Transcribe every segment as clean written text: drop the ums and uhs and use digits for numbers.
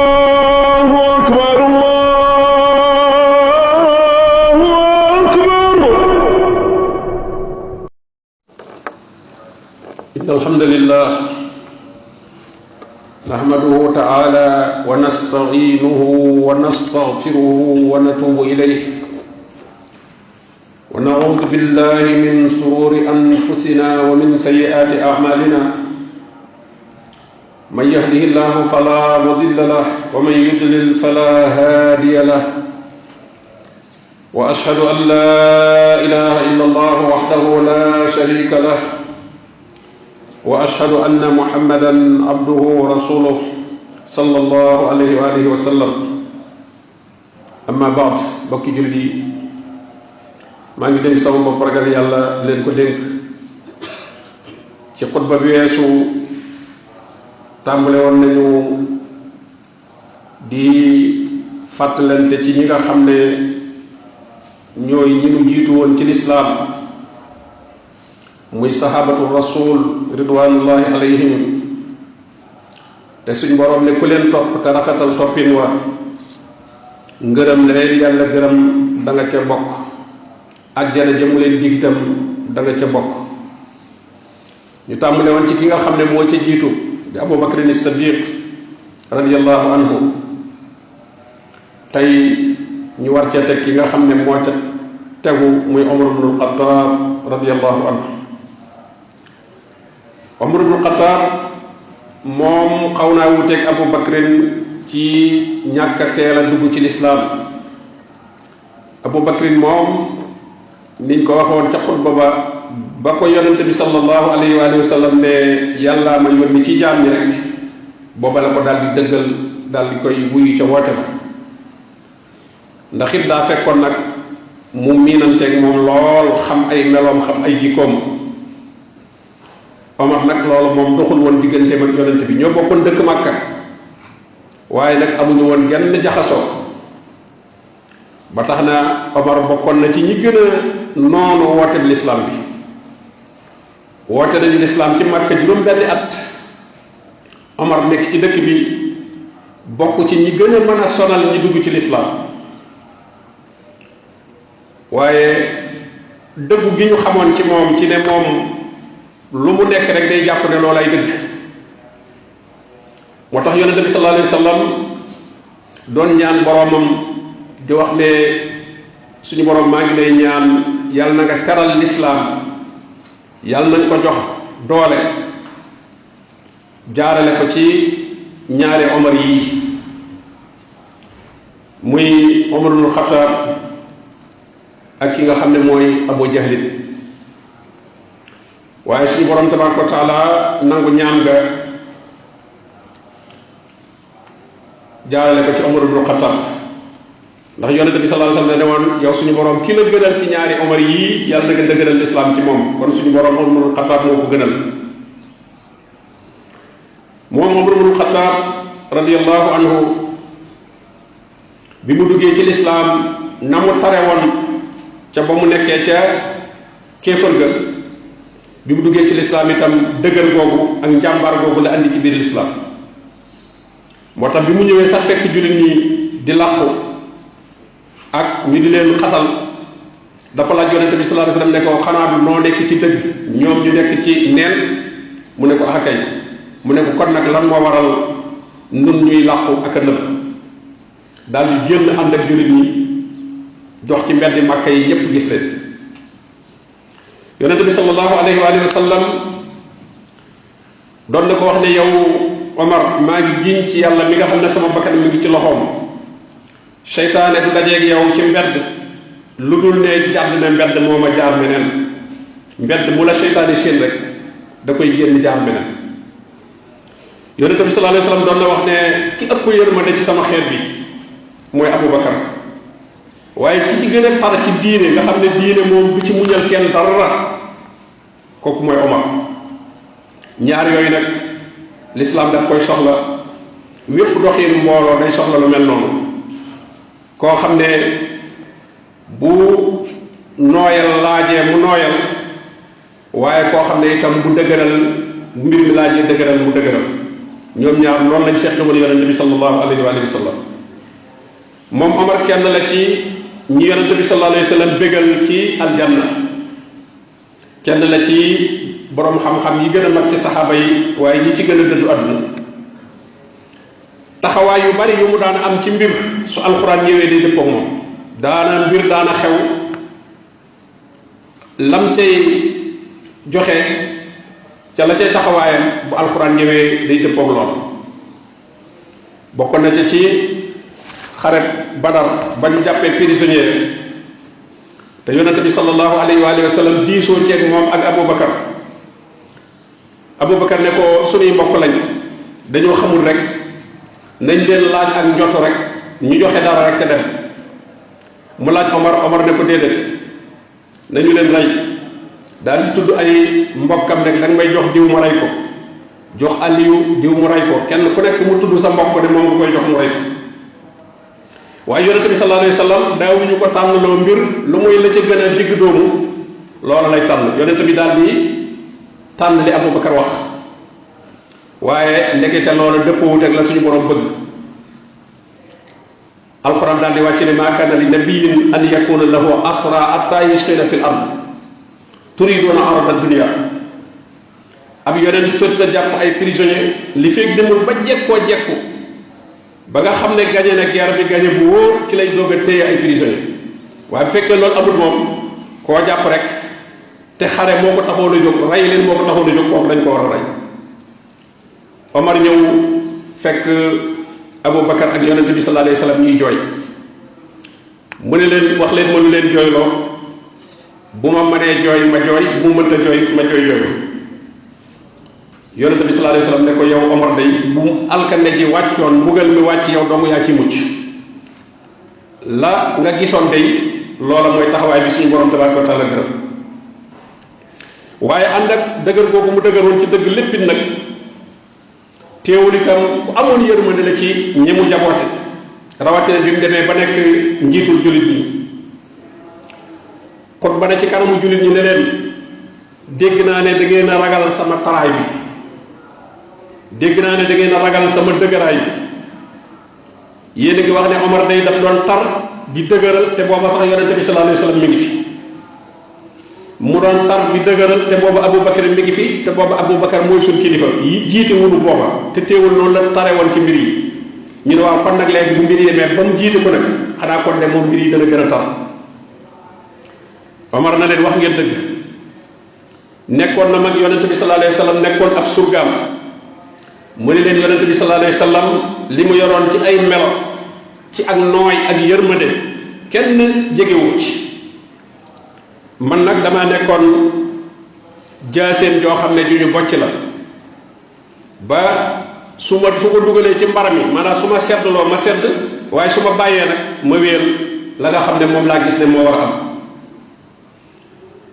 الله أكبر الله أكبر. إن الحمد لله نحمده تعالى ونستعينه ونستغفره ونتوب إليه ونعوذ بالله من شرور أنفسنا ومن سيئات أعمالنا من يهده الله فلا مضل له ومن يضلل فلا هادي له وأشهد أن لا إله إلا الله وحده لا شريك له وأشهد أن محمدا عبده ورسوله صلى الله عليه وآله وسلم. أما بعد بكي جلدي maa ngi dénk sama bopp ragal yàlla leen ko dénk ci xutba bi weesu tàmbale woon nañu di fàttalante ci ñi nga xam ne ñooy ñi nu jiitu woon ci lislaam muy sahabatu rasul ridwanullahi alayhim te suñ boroom ne ku leen topp te rafetal toppin wa ngërëm leen yàlla gërëm da nga ca bokk àjjana jëmu leen dig itam da nga ca bokk. ñu tàmbale woon ci ki nga xam ne moo ca jiitu di Abu Bakrin as-Siddiq radiyallahu anhu tey ñu war ca teg ki nga xam ne moo ca tegu muy Umar ibn al-Khattab radiyallahu anhu. Umar ibn al-Khattab moom xaw naa wuteeg Abu Bakrin ci ñàkk a teel a dugg ci lislaam. Abu Bakrin moom niñ ko waxoon ca xutba ba ko yonente bi sallallahu alayhi wa sallam ne yàlla ma yónni ci jaam ñi rek booba la ko daal di dëggal daal di koy wuyu ca woote ba ndax it daa fekkoon nag mu miinanteeg moom lool xam ay meloom xam ay jikkoom. Omar nag loolu moom doxul woon digganteem ak yonente bi ñoo bokkoon dëkk Makka waaye nag amuñu woon genn jaxasoo ba tax na Omar bokkoon na ci ñi gën a noonu woote bi lislaam bi. woote nañu lislaam ci Makka juróom benni at Omar nekk ci dëkk bi bokk ci ñi gën a mën a sonal ñi dugg ci lislaam waaye dëggu gi ñu xamoon ci moom ci ne moom lu mu nekk rek day jàpp ne loolu ay dëgg moo tax yonente bi sallallahu alayhi wa sallam doon ñaan boroomam di wax ne suñu boroom maa ngi lay ñaan yàlla na nga teral lislaam yàlla nañ ko jox doole jaarale ko ci ñaari Omar yi muy Omar ibn Khattab ak ki nga xam ne mooy Abu Jahlin waaye suñu boroom tabaraka wa taala nangu ñaan nga jaarale ko ci Omar ibn Khattab ndax yonente bi sallallahu alayhi wasallam ne woon yow suñu borom ki la gënal ci ñaari Omar yii yàlla na nga dëgëral lislaam ci moom kon suñu borom Omar ibn Khattab moo ko gënal. moom Omar ibn Khattab radiyallahu anhu bi mu duggee ci lislaam na mu tare woon ca ba mu nekkee ca kéefër ga bi mu duggee ci lislaam itam dëgër googu ak njàmbaar googu la andi ci biir lislaam moo tax bi mu ñëwee sax fekk jullit ñi di làqu ak ñu di leen xatal dafa laaj yonente bi sallallahu alayhi wasallam ne ko xanaa du noo nekk ci dëgg ñoom ñu nekk ci neen mu ne ko akay mu ne ko kon nag lan moo waral nun ñuy làqu ak a nëbb daal di génn ànd ak jullit ñi dox ci mbeddi Makka yi ñépp gis leen yonente bi sallallahu alayhi wa sallam doon na ko wax ne yow Omar maa ngi giñ ci yàlla mi nga xam ne sama bakkan mi ngi ci loxoom seytaane du dajeeg yow ci mbedd lu dul ne jàdd ne mbedd moo ma jaar meneen mbedd mu la seytaane séen rek da koy génn jaar meneen yonente bi sallallahu alayhi wasallam doon na wax ne ki ëpp yërmande ci sama xeet bi mooy Abu Bakar waaye ki ci gën a tar ci diine nga xam ne diine moom du ci muñal kenn dara kooku mooy Omar. ñaar yooyu nag l'islam daf koy soxla wépp doxiinu mbooloo day soxla lu mel noonu koo xam ne bu nooyal laajee mu nooyal waaye koo xam ne itam bu dëgëral bu mbir mi laajee dëgëral mu dëgëral ñoom ñaar noonu lañ seq woon yonente bi sallallahu alayhi wa sallam moom Omar kenn la ci ñi yonente bi sallallahu alayhi wa sallam bégal ci aljanna kenn la ci borom xam-xam yi gën a mag ci saxaaba yi waaye ñi ci gën a dëddu àdduna taxawaay yu bari yu mu daan am ci mbir su alxuraan ñëwee day dëppoo moom daana mbir daana xew lam cay joxe ca la cay taxawaayam bu alxuraan ñëwee day dëppoog lool bokk na ci xare Badar ba ñu jàppee prisonnier te yonente bi sallallahu alayhi wa sallam diisoo ceeg moom ak Aboubacar ne ko suñuy mbokk lañ dañoo xamul rek nañ leen laaj ak njoto rek ñu joxe dara rek te dem mu laaj Omar ne ko déedéet nañu leen rey daal di tudd ay mbokkam rek danga may jox diw mu rey ko jox Aliyu diw mu rey ko kenn ku nekk mu tudd sa mbokk de moom nga koy jox mu rey ko waaye yonente bi sallallahu alayhi wa sallam daawuñu ko tànnloo mbir lu muy la ca gën a digg doomu loola lay tànn yonente bi daal di tànn li Aboubacar wax waaye ndekete loola dëppoo wuteeg la suñu borom bëgg alquran daal di wàcc ne maa kaana li nabiyin an yakuna lahu asra hatta yusqina fil ard turiduna arada dunia ab yonent sët la jàpp ay prisonnier li feeg demul ba jekkoo jekku ba nga xam ne gañe na guerre bi gañe bu wóor ci lay doog a téye ay prisonnier waaye bu fekkee loolu amul moom koo jàpp rek te xare moo ko taxoon a jóg rey leen moo ko taxoon a jóg kooku dañ ko war a rey Omar ñëw fekk Aboubacar ak yonente bi sallallahu alayhi wa sallam ñuy jooy mu ne leen wax leen ma lu leen jooyloo bu ma mënee jooy ma jooy bu mu mënta jooy ma jooy yooyu yonente bi sallallahu alayhi wa sallam ne ko yow Omar day bu alkande ji wàccoon mbugal mi wàcc yow dong yaa ci mucc la nga gisoon day loola mooy taxawaay bi suñu borom tabaraka wa taala gërëm waaye ànd ak dëgër googu mu dëgëroon ci dëgg léppit nag teewul itam ku amoon yërmande la ci ñi mu jaboote rawatina bi mu demee ba nekk njiitul jullit ñi kon ba ne ci kanamu jullit ñi ne leen dégg naa ne da ngeen a ragal sama taraay bi dégg naa ne da ngeen a ragal sama dëgëraay bi yéen a ngi wax ne Omar day daf doon tar di dëgëral te booba sax yonente bi sallallahu alayhi wa sallam mi ngi fi mu doon tar di dëgëral te booba Aboubacar mi ngi fi te booba Aboubacar mooy suñ kilifa yi jiite wunu booba te teewul noonu la tare woon ci mbir yi ñu ne waaw kon nag léegi bu mbir yi demee ba mu jiite ko nag xanaa kon de moom mbir yi dana gën a tar Omar na leen wax ngeen dëgg nekkoon na mag yonente bi sallallahu alayhi wa sallam nekkoon ab surgaam mu ne leen yonente bi sallallahu alayhi wa sallam li mu yoroon ci ay melo ci ak nooy ak yërmande kenn jegewu ci man nag dama nekkoon jaaseen joo xam ne ju ñu bocc la ba su ko dugalee ci mbaram yi maanaam su ma seddloo ma sedd waaye su ma bàyyee nag ma wéer la nga xam ne moom laa gis ne moo war a am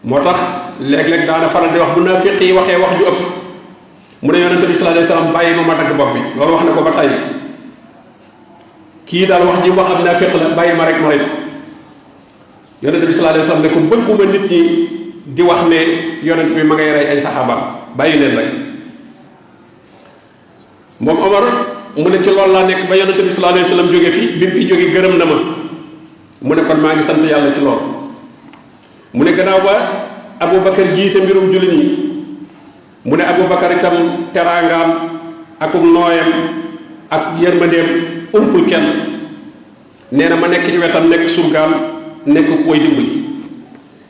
moo tax léeg-léeg daana faral di wax bu naafiq yi waxee wax ju ëpp mu ne yonente bi sallallahu alayhi wasallam bàyyi ma dagg bopp bi loolu wax na ko ba tey kii daal wax ji wax ab naafiq la bàyyi ma rek ma rek yonente bi sallallahu alayhi wasallam ne ko bëgguma nit ñi di wax ne yonente bi ma ngay rey ay saxaabaam bàyyi leen rek moom Omar mu ne ci loolu laa nekk ba yonente bi sallallahu alayhi wasallam jóge fi bi mu fi jóge gërëm na ma mu ne kon maa ngi sant yàlla ci loolu mu ne gannaaw ba Aboubacar jiite mbirum jullit ñi mu ne Aboubacar itam teraangaam ak nooyam ak yërmandeem umpul kenn nee na ma nekk ci wetam nekk surgaam nekk koy dimbali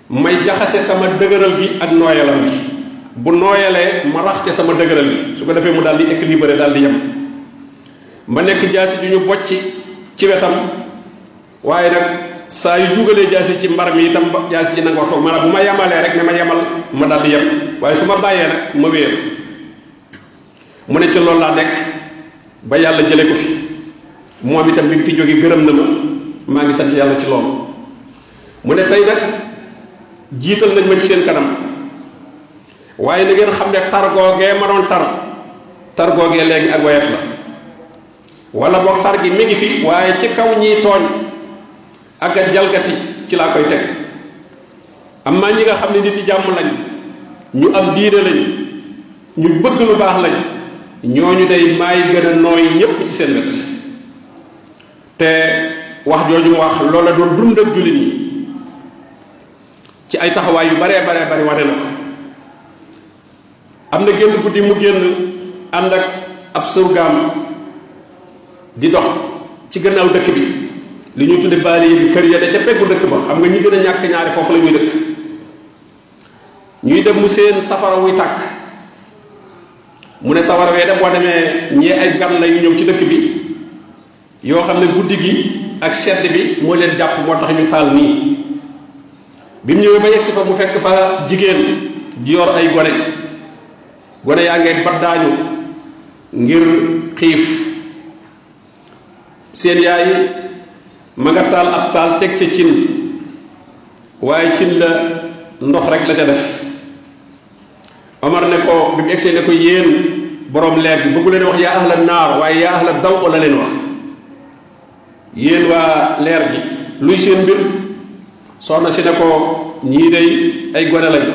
may jaxase sama dëgëral gi ak nooyalam gi bu nooyalee ma rax ca sama dëgëral gi su ko defee mu daal di équilibré daal di yem ma nekk jaasi ju ñu bocc ci wetam waaye nag saa yu jugalee jaasi ci mbar mi itam jaasi ji nangoo toog maanaam bu ma yemalee rek ne ma yemal ma daal di yem waaye su ma bàyyee nag ma wéer mu ne ci loolu laa nekk ba yàlla jële ko fi moom itam bi mu fi jógee gërëm na ma maa ngi sant yàlla ci loolu mu ne tey nag jiital nañ ma ci seen kanam waaye na ngeen xam ne tar googee ma doon tar googee léegi ak woyof la wala boog tar gi mi ngi fi waaye ci kaw ñiy tooñ ak a jalgati ci laa koy teg am maa ñi nga xam ne nit yi jàmm lañ ñu am diine lañ ñu bëgg lu baax lañ ñooñu day maay gën a nooy ñépp ci seen wet te wax jooju mu wax loola doon dund ak jullit ñi ci ay taxawaay yu baree bari wane na ko am na génn guddi mu génn ànd ak ab surgaam di dox ci gannaaw dëkk bi li ñuy tudde baali bi kër ya da ca peggu dëkk ba xam nga ñi gën a ñàkk ñaari foofu la ñuy dëkk ñuy dem mu seen safara wuy tàkk mu ne safara wee dem boo demee ñee ay gan la yu ñëw ci dëkk bi yoo xam ne guddi gi ak sedd bi moo leen jàpp moo tax ñu taal nii bi mu ñëwee ba yegsi fa mu fekk fa jigéen ji yor ay gone yaa ngay baddaañu ngir xiif seen yaay ma nga taal ab taal teg ca cin waaye cin la ndox rek la ca def Omar ne ko bi mu egsee ne ko yéen borom leer bi bëggu leen wax yaa ahla naar waaye yaa ahla daw la leen wax yéen waa leer bi luy seen mbir soxna si ne ko ñii day ay gone lañ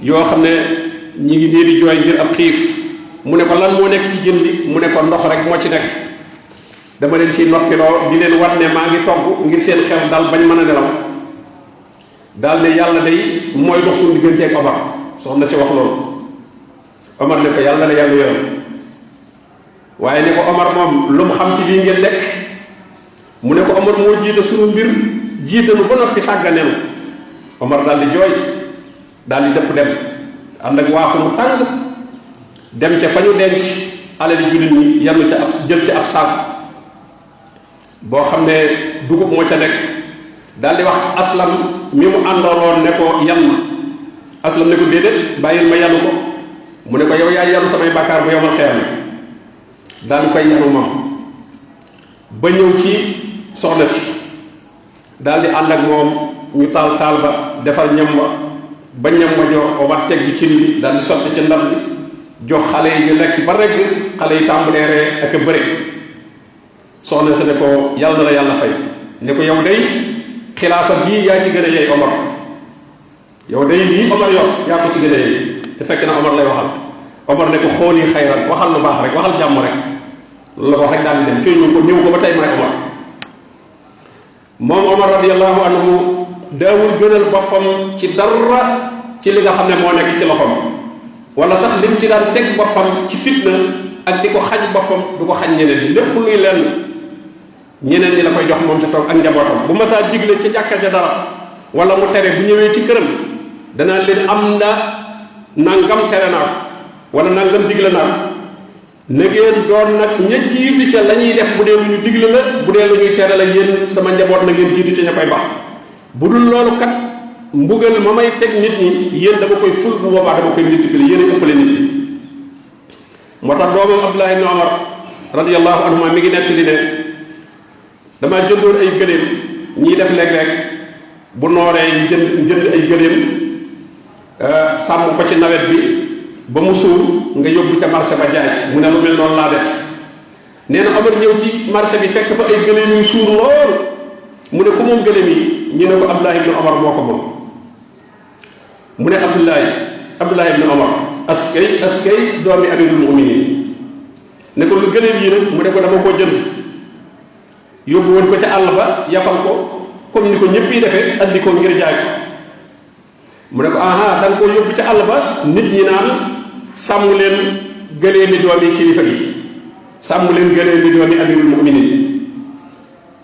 yoo xam ne ñi ngi nii di jooy ngir ab xiif mu ne ko lan moo nekk ci jën bi mu ne ko ndox rek moo ci nekk dama leen ciy noppiloo di leen wat ne maa ngi togg ngir seen xel dal bañ mën a nelaw daal ne yàlla day mooy dox suñu digganteeg Omar soxna si wax loolu Omar ne ko yàlla na yàlla yoram waaye ne ko Omar moom lu mu xam ci lii ngeen lekk mu ne ko Omar moo jiite suñu mbir jiitanu ba noppi sàgganeenu Omar daal di jooy daal di dëpp dem ànd ak waaxu mu tàng dem ca fa ñu denc alali jullit ñi yanu ca ab jël ca ab saak boo xam ne dugub moo ca nekk daal di wax aslam mi mu àndaloon ne ko yan ma aslam ne ko déedéet bàyyil ma yanu ko mu ne ko yow yaay yanu samay bàkkaar bu yomal xeer mi daal di koy yanu moom ba ñëw ci soxna si daal di ànd ak moom ñu taal taal ba defar ñam wa ba ñam wa jox Omar teg bi cin bi daal di sotti ci ndab bi jox xale yi ñu lekk ba rek xale yi tàmbalee ree ak a bëre soxna si ne ko yàlla na la yàlla fay ne ko yow day xilaafa gii yaa ci gën a yey Omar yow day lii Omar yor yaa ko ci gën a yey te fekk na Omar lay waxal Omar ne ko xooli xayran waxal lu baax rek waxal jàmm rek loolu la ko wax rek daal di dem fii ñu ko ñëw ko ba tey may Omar moom Omar radiyallahu anhu daawul gënal boppam ci dara ci li nga xam ne moo nekk ci loxoom wala sax lim ci daan teg boppam ci fitna ak di ko xaj boppam du ko xaj ñeneen ñi lépp luy lenn ñeneen ñi la koy jox moom ci toog ak njabootam bu masaa digle ci jàkka ja dara wala mu tere bu ñëwee ci këram danaa leen am na nangam tere naa ko wala nangam digle naa ko na ngeen doon nag ña jiitu ca la ñuy def bu dee lu ñu digle la bu dee lu ñuy tere la yéen sama njaboot na ngeen jiitu ca ña koy baax bu dul loolu kat mbugal ma may teg nit ñi yéen dama koy ful bu boobaa dama koy multiplier yéen a ëppale nit ñi moo tax doomam Abdullah ibn Omar radiyallahu anhuma mi ngi nekk li ne damaa jëndoon ay gëléem ñiy def léeg-léeg bu nooree ñu jënd ay gëléem sàmm ko ci nawet bi ba mu suur nga yóbbu ca marché ba jaay mu ne lu mel noonu laa def nee na Omar ñëw ci marché bi fekk fa ay gëléem yu suur lool mu ne ku moom gëléem yi ñu ne ko Abdullah ibn Omar moo ko moom mu ne Abdullah ibn Omar askay doomi amirul mu'minin ne ko lu gëléem yi nag mu ne ko dama koo jënd yóbbu woon ko ca àll ba yafal ko comme ni ko ñëpp yi defee andi ko ngir jaay ko mu ne ko aha da nga koo yóbbu ca àll ba nit ñi naan sàmm leen gëléemi doomi kilifa gi sàmm leen gëléemi doomi amirul mu'minin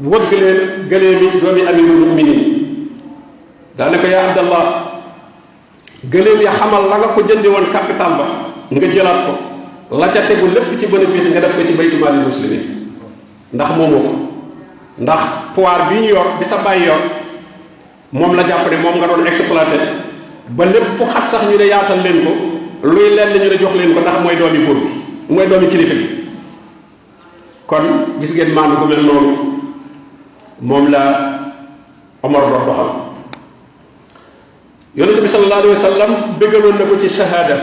wëgg leen gëléemi doomi amirul mu'minin daane ko yaa Abdallah gëléem ya xamal la nga ko jëndi woon capital ba nga jëlaat ko la ca tegu lépp ci bénéfice nga def ko ci baytu maalil muslimin ndax moomoo ko ndax pouvoir bi ñu yor bi sa bàyyi yor moom la jàpp ne moom nga doon exploité ba lépp fu xat sax ñu ne yaatal leen ko luy lenn ñu ne jox leen ko ndax mooy doomi buur bi mooy doomi kilifa bi kon gis ngeen maandu gu mel noonu moom la Omar doon doxal yonente bi sallallahu alayhi wa sallam bëggaloon na ko ci shahada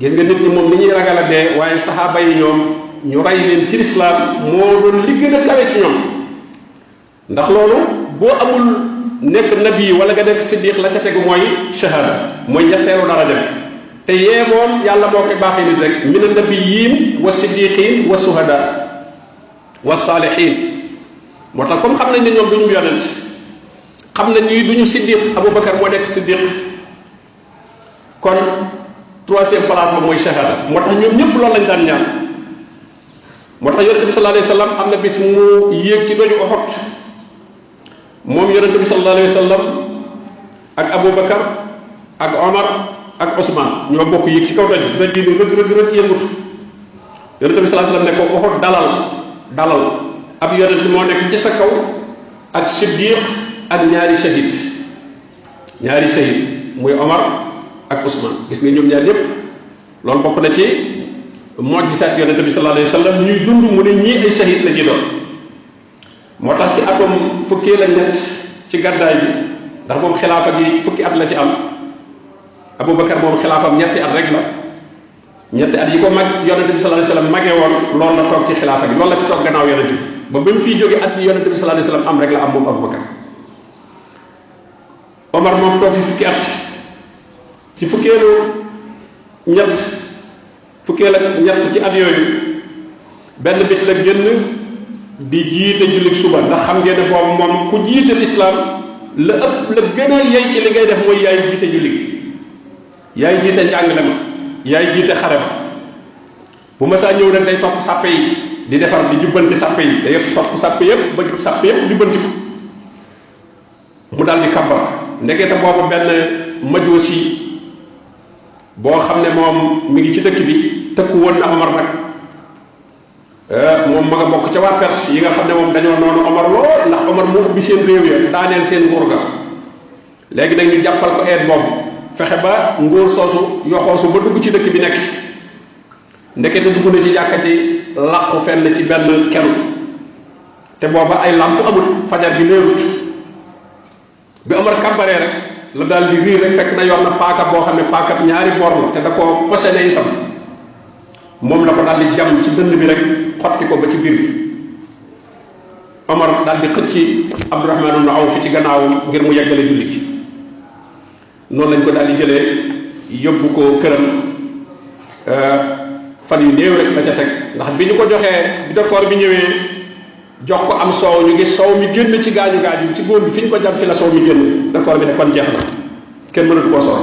gis nga nit ñi moom ni ñuy ragal a dee waaye saxaaba yi ñoom ñu rey leen ci lislaam moo doon li gën a kawe ci ñoom ndax loolu boo amul nekk nabi wala nga nekk siddiq la ca tegu mooy shahada mooy ñetteelu daraja bi te yee moom yàlla moo koy baaxee nit rek min an-nabiyyin wa siddiqin wa suhada wa saalihin moo tax comme xam nañ ne ñoom duñu yonent xam nañ ni duñu siddiq Abubakar moo nekk siddiq kon troisième place ba mooy shahada moo tax ñoom ñëpp loolu lañ daan ñaan moo tax yonente bi sallallahu alayhi wa sallam am na bis mu yéeg ci doju Uhud moom yonente bi sallallahu alayhi wa sallam ak Abubakar ak Omar ak Ousmane ñoo bokk yéeg ci kaw doj bi rëg yëngutu yonente bi sallallahu alayhi wa sallam ne ko Uhud dalal ab yonente moo nekk ci sa kaw ak siddiq ak ñaari shahid muy Omar ak Ousmane gis nga ñoom ñaar ñëpp loolu bokk na ci mujjizaat yonente bi sallallahu alayhi wa sallam ñuy dund mu ne ñii ay shahid la ci doon moo tax ci atum fukkee la ñett ci gàddaay bi ndax moom xilaafa gi fukki at la ci am Abubakar moom xilaafam ñetti at rek la ñetti at yi ko mag yonente bi sallallahu alayhi wa sallam magee woon loolu la toog ci xilaafa gi loolu la fi toog gannaaw yonente bi ba mu fiy jógee at yi yonente bi sallallahu alayhi wa sallam am rek la am moom Abubakar Omar moom toog fi fukki at ci fukkeelu ñett ci at yooyu benn bis la génn di jiite jullit suba ndax xam ngeen ne boobu moom ku jiite lislaam la gën a yey ci li ngay def mooy yaay jiite jullit yaay jiite njàngale ma yaay jiite xare ba bu ma saa ñëw nag day topp sàppe yi di defar di jubbanti sàppe yi day topp sàppe yëpp ba sàppe yëpp jubbanti ko mu daal di kàmbar ndekete boobu benn majuusi boo xam ne moom mi ngi ci dëkk bi tëkku woon na Omar nag moom ma nga bokk ca waa Perse yi nga xam ne moom dañoo noonu Omar lool ndax Omar moo ubbi seen réew ya daaneel seen nguur ga léegi nag ñu jàppal ko eet boobu fexe ba nguur soosu yoxoosu ba dugg ci dëkk bi nekk ndekete dugg na ci jàkka ci làqu fenn ci benn kenu te booba ay làmp amul fajar gi léerut bi Omar kàmbaree rek la daal di riir rek fekk na yor na paaka boo xam ne paaka ñaari boor la te da koo posene itam moom la ko daal di jam ci dënn bi rek xotti ko ba ci biir bi Omar daal di xëcc Abdurahmaan ibn Awf ci gannaawam ngir mu yeggale julli gi noonu lañ ko daal di jëlee yóbbu ko këram fan yu néew rek la ca teg ndax bi ñu ko joxee bi docteur bi ñëwee jox ko am soow ñu gis soow mi génn ci gaañu ci góor bi fi ñu ko jam fi la soow mi génn docteur bi ne kon jeex na kenn mënatu koo soow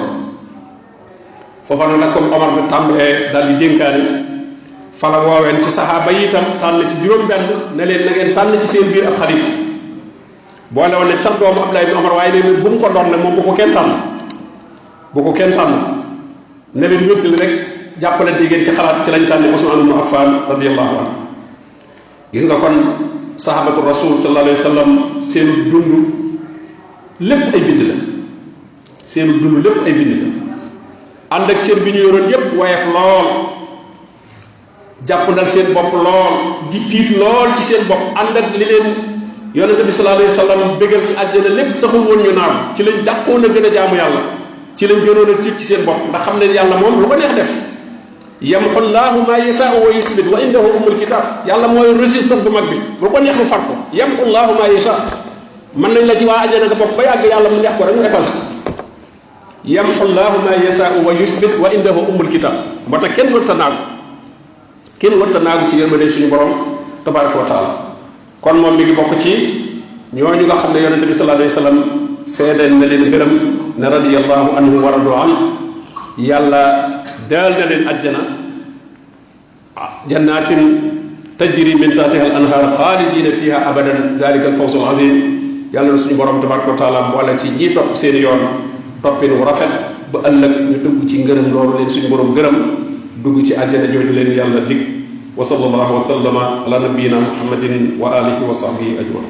foofa nag comme Omar bi tàmbalee daal di dénkaani fala wooween ci saxaaba yi itam tànn ci juróom-benn ne leen na ngeen tànn ci seen biir ab xalifa boole woon ne sax doomu Abdullah ibn Omar waaye ne bu mu ko doon ne moom bu ko kenn tànn ne leen wéttali rek jàppalante ngeen ci xalaat ci lañ tànne Usmaan ibn Affan radiyallahu anhu gis nga kon sahabatu rasul sallallahu alayhi wa sallam seenu dund lépp ay bind la ànd ak cër bi ñu yoroon yépp woyof lool jàpp ndal seen bopp lool di tiit lool ci seen bopp ànd ak li leen yonente bi sallallahu alayhi wa sallam bégal ci àjjana lépp taxul woon ñu naaw ci lañ dàqoon a gën a jaamu yàlla ci lañ gënoon a tiit ci seen bopp ndax xam ne yàlla moom lu ko neex def yamhu llaahu maa yasaa'u wa yusbit wa indahu ummul kitaab yàlla mooy résistance bu mag bi lu ko neex mu far ko yamhu llaahu maa yasaa' mën nañ la ci waa àjjana nga bokk ba yàgg yàlla mu neex ko rek mu effacé yamhu llaahu maa yasaa'u wa yusbit wa indahu ummul kitaab moo tax kenn warta naagu ci yërmande suñu borom tabaraka wa taala kon moom mi ngi bokk ci ñooñu nga xam ne yonente bi sallallahu alayhi wa sallam seedeel na leen gërëm ne radiyallahu anhu wa radu an yàlla daal na leen ajjana jannatin tajri min tahtiha al anhar xaalidina fiha abadan zalika al fawzu al azim yàlla na suñu borom tabaraka wa taala boole ci ñi topp seen yoon toppin wu rafet ba ëllëg ñu dugg ci ngërëm loolu leen suñu borom gërëm dugg ci àjjana jooju leen yàlla dig wa sallallahu wa sallama ala nabiyyina muhammadin wa alihi wa sahbihi ajmain